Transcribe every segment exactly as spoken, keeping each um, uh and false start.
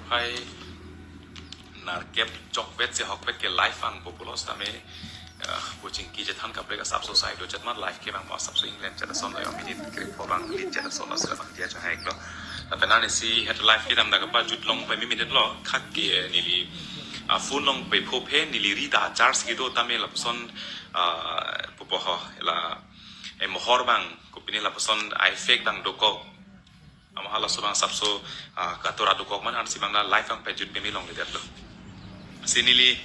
Hai, nerkep chokvet se hokvet ke live vangpo pulo sitame, eh, coaching kejathan kaprek asapso sai do chetman live kevang ma asapso England chet ason lo minute krepho vangli chet ason lo sila vang dia chahai lo. Lapen anisi het live kedam dak pajut long pame minute lo khak ke, eh, neli, ah, phone long pe pho phe neli ri ta charge kedo tame lapuson, ah, pupo ho la, eh, mohor vang kopine lapuson effect vang dokok. Ama halaso vang asapso, ah, katora dokok man ansi vang la live vang pajut pame longledetlo. Si neli,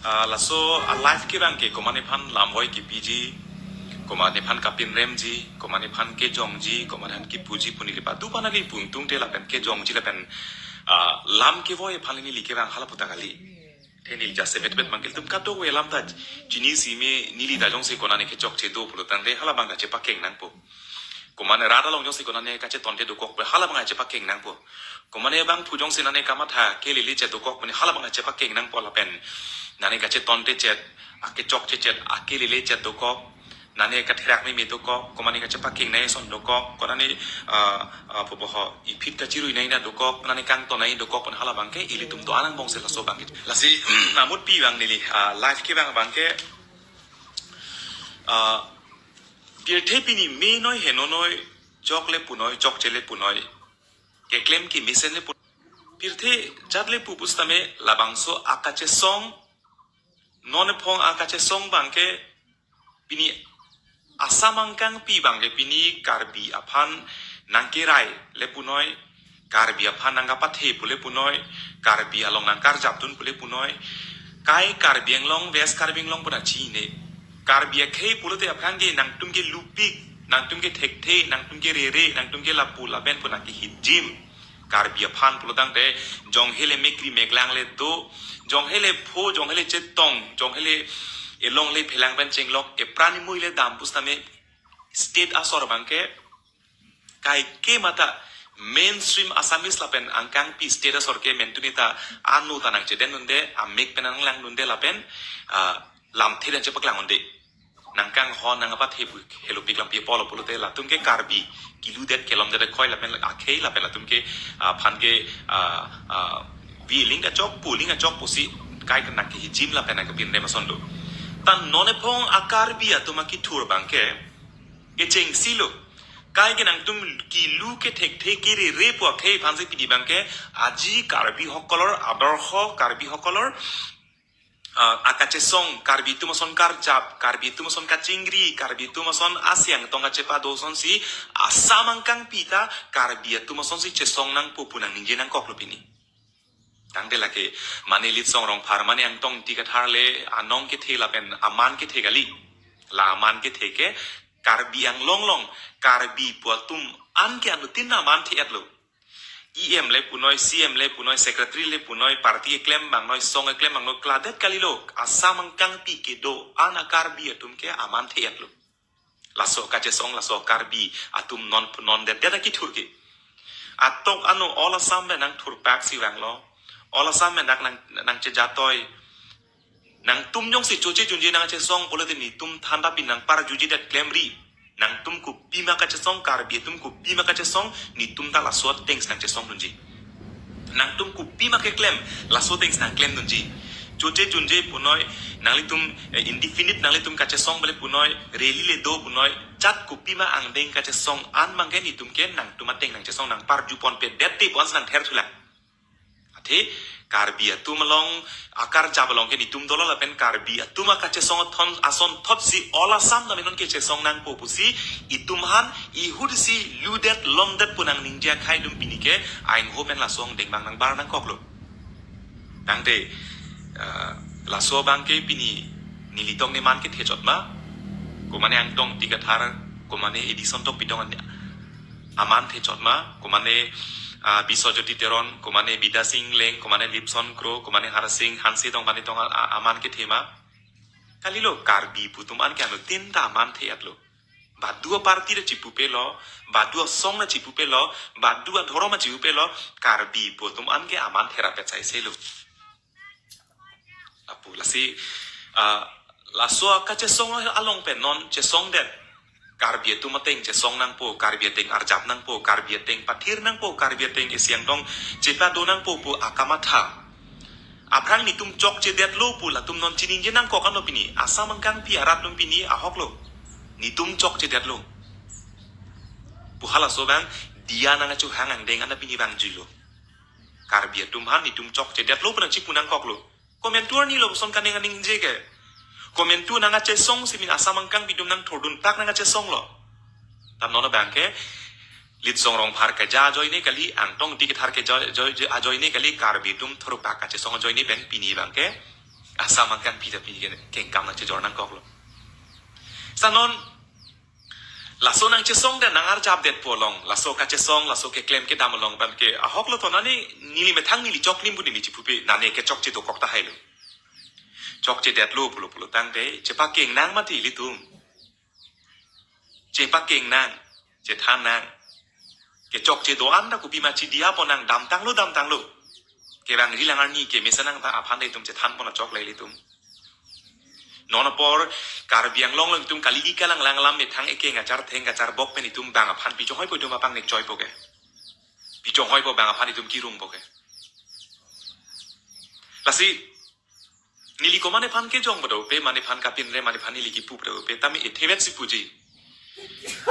ah, laso a live kevang ke komatne aphan lamvoi kepiji, komatne aphan kapinremji, komatne aphan kejongji, komatne aphan kepuji pu neli patu pana neli pungtung te lapen kejongji lapen, ah, lam kevoi aphan neli kevang hala puta kali. Te neli jasemet bet mangkil tum kadokave alam ta chinisi me neli ta jongsi konane kechokche do pulo tangte hala vang kachepakeng nangpo. Komatne rat along jongsi konane kachetonte dokok pe hala vang kachepakeng nangpo. Komatne bangphu jongsi nane kamatha kelele chet dokok mane hala vang kachepakeng nangpo lapen nane kachetonte chet, akechokche chet, akelele chet dokok, nane katherak meme dokok, komatne kachepakeng nai son dokok, konane, ah, ah, pupo ho, iphit kachirui nai na dokok, nane kangton nai dokok, pon hala vang ke, ilitum do anang bongse laso vang ke. Lasi, namut pi vang neli, ah, live kevang vang ke, ah, pirthe pini menoi henonoi, chokle punoi, chokchele punoi, keklem kemesen le punoi. Pirthe jat le pu pusitame labangso akachesong, non ephong akachesong vang ke, pini Assam angkangpi vang ke pini Karbi aphan nangkerai le punoi, Karbi aphan nangkapathe pule punoi, Karbi along nangkarjapdun pule punoi, kai Karbi Anglong, West Karbi Anglong puna chine. Karbi akhei pulote aphrang ke nangtum ke lupik, nangtum ke thekthe, nangtum ke rere, nangtum ke lapu laben puna ke hijim. Karbi aphan pulo tangte jonghele mekri meklang le do, jonghele pho, jonghele chetong, jonghele elongle phelang pen chenglok, epran imui le dam pusitame state asor vang ke kaike mata mainstream Assamese lapen angkangpi state asor ke mentuni ta anu ta nangchedendunde, amek pen nanglangdunde lapen, ah, lamthe dan chepaklangdunde. Nangkanghon nangpathe pu helopik lampi apotlo pulote latum ke Karbi kiludet kelomdet khoi lapen akhei lapen latum ke, ah, aphan ke, ah, ah, viling kachok puling kachok pusi kai ke nangkehijim lapen nangkepinrem ason do. Ta non ephong a Karbi atum akethur vang ke kechengsi lo. Kai ke nangtum kilu kethekthe kerere pu akhei aphansi pidi vang ke aji Karbi hokolor adorho, Karbi hokolor, ah, akachesong, Karbi atum ason karjap, Karbi atum ason kachingri, Karbi atum ason asiang tong kachepado asonsi Assam angkangpi ta Karbi atum asonsi chesong nangpo pu nangningje nangkoklo pini. Tangte lake mane Litsong Rongphar mane Angtong Ingti Kathar le anong kethe lapen aman kethe kali. La aman kethe ke Karbi Anglong along Karbi pu atum an ke anuttin aman the-etlo. E M le punoi, C M le punoi, secretary le punoi, party keklem vangnoi, song keklem vangnoi, kladet kalilo. Assam angkangpi kedo an a Karbi atum ke aman the-etlo. Laso kachesong, laso Karbi atum non non det det akethur ke. Atok anu all Assam le nangthurpaksi vanglo. All Assam le nang nang nangchejatoi. Nangtum jongsi choche junje nangchesong pulote netum thanda pin nangparjujedet klemri. Nangtum kopima kachesong, Karbi atum kopima kachesong, netum ta laso atengsi nangchesongdunji. Nangtum kopima keklem, laso atengsi nangklemdunji. Choche junje punoi, nanglitum, eh, indefinite nanglitum kachesong bale punoi, rally le do punoi, jat kopima angdeng kachesong an vang ke netum ke nangtum ateng nangchesong nangparjuponpedet te pu ansi nangtherthulang. Athe Karbi atum along akarjap along ke netum dolo lapen Karbi atum akachesong athon asonthotsi all Assam tame non kechesong nangpo pusi itum aphan ihutsi ludet lomdet pu nangningje akhai atum pini ke aingho pen laso angdeng vang nangbar nangkoklo. Tangte, ah, laso vang ke pini nelitum ne man kethe chot ma, komane Angtong Ingti Kathar, komane Edison Tokbi tong an aman the chot ma, komane, ah, Biswajyoti Teron, komane Bidya Sing Engleng, komane Lipson Kro, komane Harsing Hanse tong mane tong a, a, aman kethe ma. Kalilo Karbi pu atum an ke anuttin ta aman the-etlo. Badu aparty ta chipupelo, badu asong ta chipupelo, badu adhorom ta chipupelo, Karbi pu atum an ke aman therapet saiselo. Apu lasi, ah, laso kachesong along pen non chesongdet. Karbi atum ateng chesong nangpo, Karbi ateng arjap nangpo, Karbi ateng pathir nangpo, Karbi ateng isi angdong chepado nangpo pu akamatha. Aphrang netum chokchedetlo pu latum non chiningje nangkok ano pini. Assam angkangpi arat atum pini ahoklo. Netum chokchedetlo pu halaso abang diya nangkachohang angdeng an ta pini vangjuilo. Karbi atum aphan netum chokchedetlo pu nangchipu nangkoklo. Komantu arni lapuson kaningje ke. Komantu nangkachesong si pini Assam angkangpi atum nangthurdun tak nangkachesonglo. Tam non abang ke Litsong Rongphar keja ajoine kali, Angtong Ingti Kethar keja ajoi, ajoi, ajoine kali, Karbi atum thurpak kachesong ajoine pen pini abang ke Assam angkangpi ta pini ke kengkam nangchejor nangkoklo. Sa non laso nangchesong dan nangarjapdetpo along, laso kachesong, laso keklem kedam along abang ke ahoklo to, nani neli methang neli choklim pu neli chipupe, nani ke chokche dokok tahailo. Chokchedetlo pulo pulo tangte chepakeng nang mati ilitum. Chepakeng nang, chethan nang. Kechokche do-an ta kopima chidiya pon nang, damtanglo, damtanglo. Kevangji lang arni kemesen nang ta aphan ta itum chethan pon achok le ilitum. Non apor Karbi Anglong along itum kali-i kalang lang alam methang ekeng achar theng kachar bok pen itum bang aphan pi chonghoipo, itum apangnek choipo ke. Pi chonghoipo bang aphan itum kirungpo ke. Lasi neli komat aphan kejong pado pe, komat aphan kapinre, komat aphan neli kipu pado pe, tame ethevet si puji.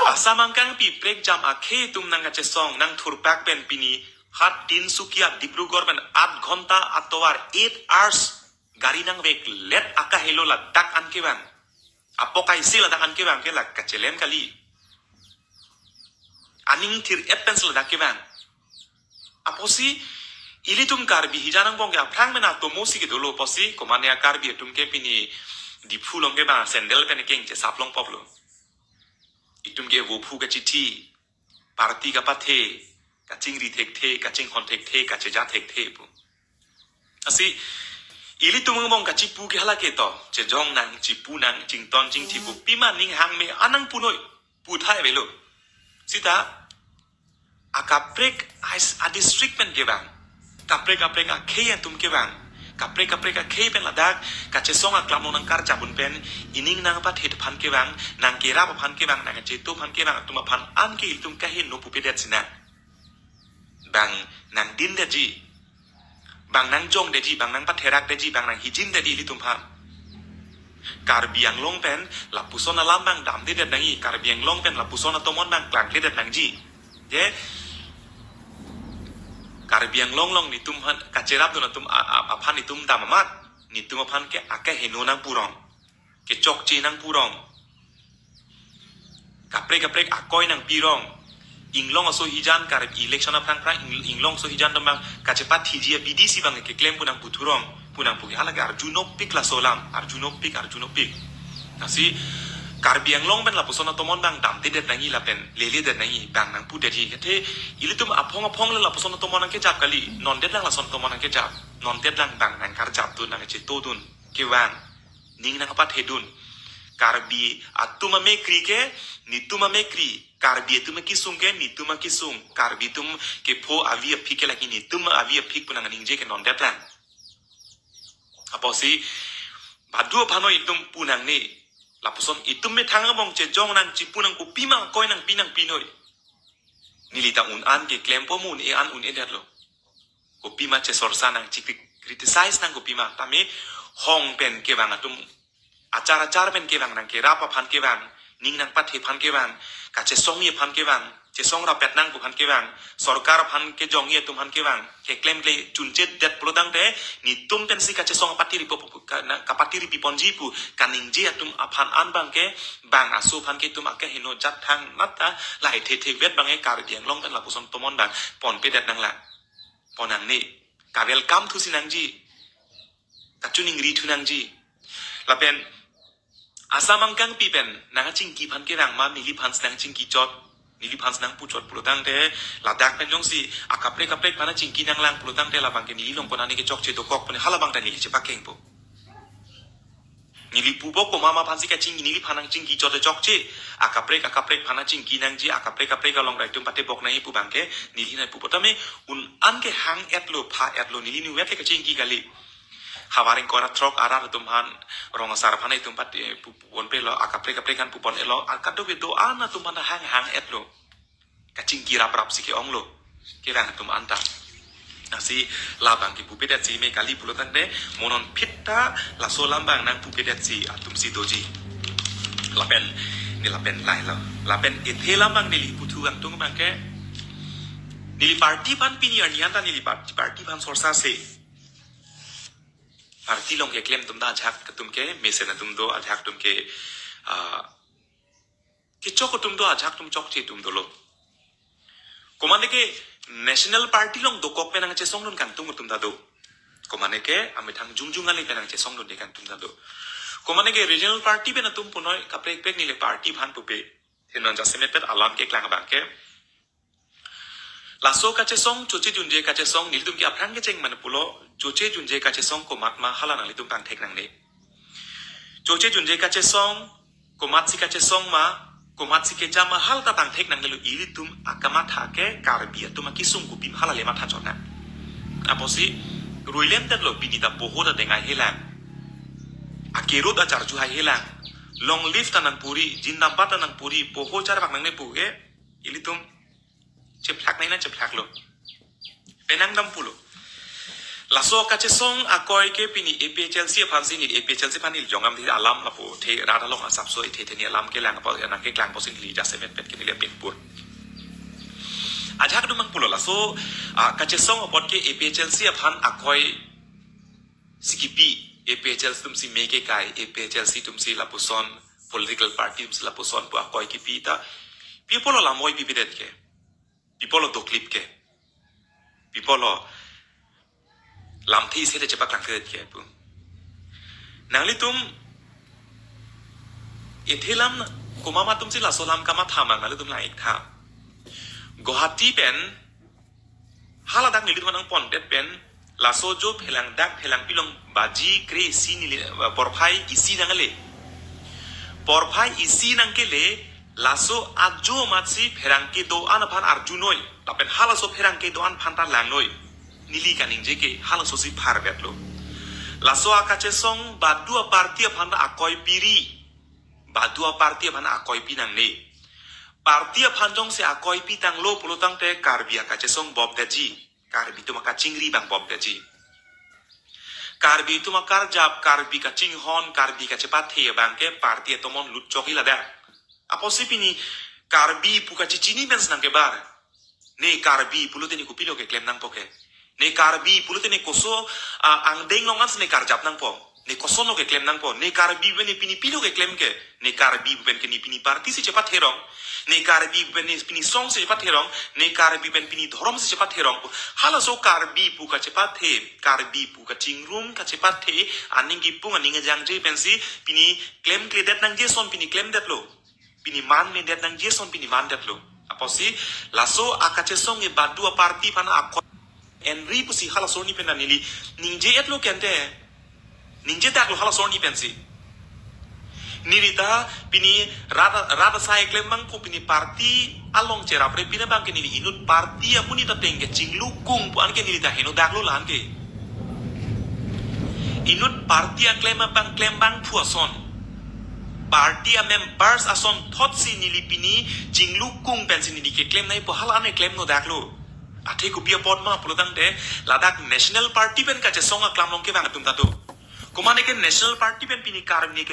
Assam angkangpi prekjam akhei atum nangkachesong, nangthurpak pen pini hat Tinsukia Dibrugarh pen aat ghonta atovar, eight hours gari nangveklet akahelo ladak an kevang. Apokai si ladak an kevang ke la kachelem kali. Aning thir-et pensi ladak kevang. Apotsi ilitum Karbi hijan angbong ke aphrang mena atomo si kedolo apotsi komat a-Karbi atum ke pini Diphu along ke bang sandal pen kengche sap longpoplo. Itum ke vophu kachithi, party kapathe, kachingri thekthe, kachinghon thekthe, kacheja thekthe pu. Lasi ilitum angbong kachipu ke hala ke to, chejong nang, chipu nang, chington chingthi pu, pima ning hangme an nangpunoi, pu thai avelo. Sita akaprek ais-, a-district pen kevang, kaprek kaprek akhei atum kevang, kaprek kaprek akhei pen ladak kachesong aklam along nangkarjap un pen, ining nangpathet aphan kevang, nangkerap aphan kevang, nangcheto aphan kevang atum aphan an ke ilitum kaheno pupedet sinang. Bang nangdindetji, bang nangjongdetji, bang nangpatherakdetji, bang nanghijindetji ilitum aphan. Karbi Anglong pen lapuson alam bang damdedet nangji, Karbi Anglong pen lapuson atomon bang klangkledet nangji. Ke Karbi Anglong along netum aphan kacherapdun atum a-, a-, aphan netum dam amat, netum aphan ke akeheno nangpurong, kechokche nangpurong, kaprek kaprek akoi nangpirong. Inglong aso hijan, Karbi election aphrang phrang ing-, inglong aso hijan atum bang kachepathiji abidi si bang keklem pu nangputhurong, pu nangpu ke hala ke arjunopik laso alam, arjunopik, arjunopik. Lasi Karbi Anglong pen lapuson atomon bang damdedet nangji lapen leledet nangji, bang nangpudetji. Athe ilitum aphong aphong le lapuson atomon nangkejap kali, nondet lang lason atomon nangkejap, nondet lang bang nangkarjapdun, nangchetodun kevang, ning nangpathedun. Karbi atum amekkri ke netum amekkri, Karbi atum akesung ke netum akesung, Karbi atum kepho avi aphik ke lake netum avi aphik pu nangningje ke nondet lang. Apotsi badu aphan noi itum pu nangne, lapuson itum methang angbong chejong nang, chipu nang, kopima akoi nangpi nangpinoi. Neli ta un an keklempo, mo un-e an un-edetlo. Kopima chesorsa nang, chikri-, criticize nang kopima. Tame hong pen kevang atum, achar achar pen kevang, nangkerap aphan kevang, ning nangpathe aphan kevang, kachesongji aphan kevang, chesong rapet nang pu aphan kevang, sorkar aphan kejongji atum aphan kevang, keklemkle chunchedet pulo tangte, netum pensi kachesong apatiri po, po, ka-, na-, kapatiri piponji pu kaningje atum aphan an bang ke, bang aso aphan ke itum akeheno jat thang nat ta, lahai thethevet bang ke Karbi Anglong pen lapuson atomon bang ponpedet nanglang. Pon nangne, ka-welcome thusi nangji, kachoningri thu nangji. Lapen Assam angkangpi pen nangkachingki aphan kevang ma neliphan si nangchingki chot, neliphan si nangpu chot pulo tangte, ladak pen jongsi akaprek kaprek aphan nangchingki nanglang pulo tangte, labang ke neli along konane kechokche dokok pu ne hala bang ta neli chepakengpo. Neli pupo komat ma aphan si kachingki, neliphan nangchingki chot chokche. Akaprek akaprek aphan nangchingki nangji, akaprek kaprek along rai atum patebok nangji pu bang ke neli nangpupo. Tame un an ke hang-etlo, pha-etlo, neli nuvet ke kachingki kali. Thavar ingkoi ra throk arat atum aphan, rong asar aphan itum pat, eh, pu-, pu-, ponpe lo, akaprek kaprek aphan pu pon-e lo, akado kedo-an atum aphan hang hang-et lo. Kachingki rap rap si ke-ong lo. Kevang atum anta. Lasi labang kepupedet si me kali pulo tangte, mo non phit ta laso alam abang nangpupedet si atum si doji. Lapen, ne lapen lahelo. Lapen ethe alam abang neli puthu kangtung abang ke, neli party aphan pini arni anta neli party, party aphan sorsa se. Party along keklem atum ta ajahak atum ke, mesen atum do, ajahak atum ke, ah, kechok atum do, ajahak atum chokche atum dolo. Komane ke national party along dokok pen nangchesongdun kangtung atum ta do. Komane ke amethang jongjong ale pen nangchesongdunde kangtung ta do. Komane ke regional party pen atum punoi kaprek prek neli party aphan pupe. Thenang jasemet pet alam keklang abang ke. Laso kachesong, choche junje kachesong, nelitum ke aphrang kecheng mane pulo, choche junje kachesong komat ma hala nanglitum pangthek nangne. Choche junje kachesong, komat si kachesong ma, komat si kejam ma hala ta pangthek nangnelo, ilitum akamatha ke Karbi atum akesung kopima hala le matha chot nang. Apotsi, ruilemdet lo pini ta poho ta dengai helang. Akerut acharju hai helang. Long live ta nangpuri, jindabad ta nangpuri, poho charbak nangne pu ke, ilitum cheplak nai na cheplak lo. Penang dam pulo. Laso kachesong akoi ke pini A P H L C aphan si neli A P H L C aphan neli jongam di alam lapu the rat along asapso ithe the ni alam kelang apot nangkeklang apotsi neli jasemet pet ke neli apin pur. Ajahak atum abang pulo laso, ah, kachesong apot ke A P H L C aphan akoi si kipi, A P H L C atum si me kekai, A P H L C atum si lapuson, political party atum si lapuson pu akoi kipi ta. Pi apotlo lam oi pipedet ke. Pi apotlo doklip ke. Pi apotlo lamthe isi te chepaklang keret ke pu. Nanglitum ethe alam na, komat ma atum si laso alam kamatha mang nanglitum lang-ik tha. Guwahati pen haladak nelitum nangpondet pen laso jo phelang dak phelang pilong baji kre-isi neli, eh, porphai isi nang ale. Porphai isi nangkele laso ajo amat si pherangke do-an aphan arjunoi. Lapen halaso pherangke do-an aphan ta langnoi. Neli kaningje ke halaso si pharvetlo. Laso akachesong badu aparty aphan ta akoi piri. Badu aparty aphan akoi pi nangne. Party aphan jongsi akoi pitanglo pulo tangte Karbi akachesong bopdetji. Karbi atum akachingri abang bopdetji. Karbi atum akarjap, Karbi kachinghon, Karbi kachepathe abang ke party atomon lutchok iladak. Apotsi pini Karbi pu kachechini pen si nangkebar. Ne Karbi pulote ne kopilo keklem nangpo ke. Ne Karbi pulote ne koso, ah, angdeng along-an si ne karjap nangpo. Ne kosonlo keklem nangpo. Ne Karbi pen ne pini pilo keklem ke. Ne Karbi pen ke ne pini party si chepatherong. Ne Karbi pen ne pini song si chepatherong. Ne Karbi pen pini dhorom si chepatherong. Halaso Karbi pu kachepathe, Karbi pu kachingrum kachepathe, aning kipung aning ajangje pensi pini klemkledet nangji ason pini klemdetlo. Pini manmedet nangji ason pini mandetlo. Apotsi laso akachesong e badu aparty aphan akoi enri pusi halaso arni pen neli ningje-etlo kente. Ningjedaklo halaso arni pensi. Neli ta pini rat, rat asai klem abang pu pini party along cherapre pina abang ke neli inut party amonit ateng ke chinglukung pu anke neli ta henodaklo la-an ke. Inut party aklem abang klem abangphu ason. Party amembers asonthot si neli pini chinglukung pensi neli keklem nai pu hala-an klemnodaklo. Athe kopi apot ma pulo tangte ladak national party pen kachesong aklam along kevang atum ta do. Komane ke national party pen pini Karbi ne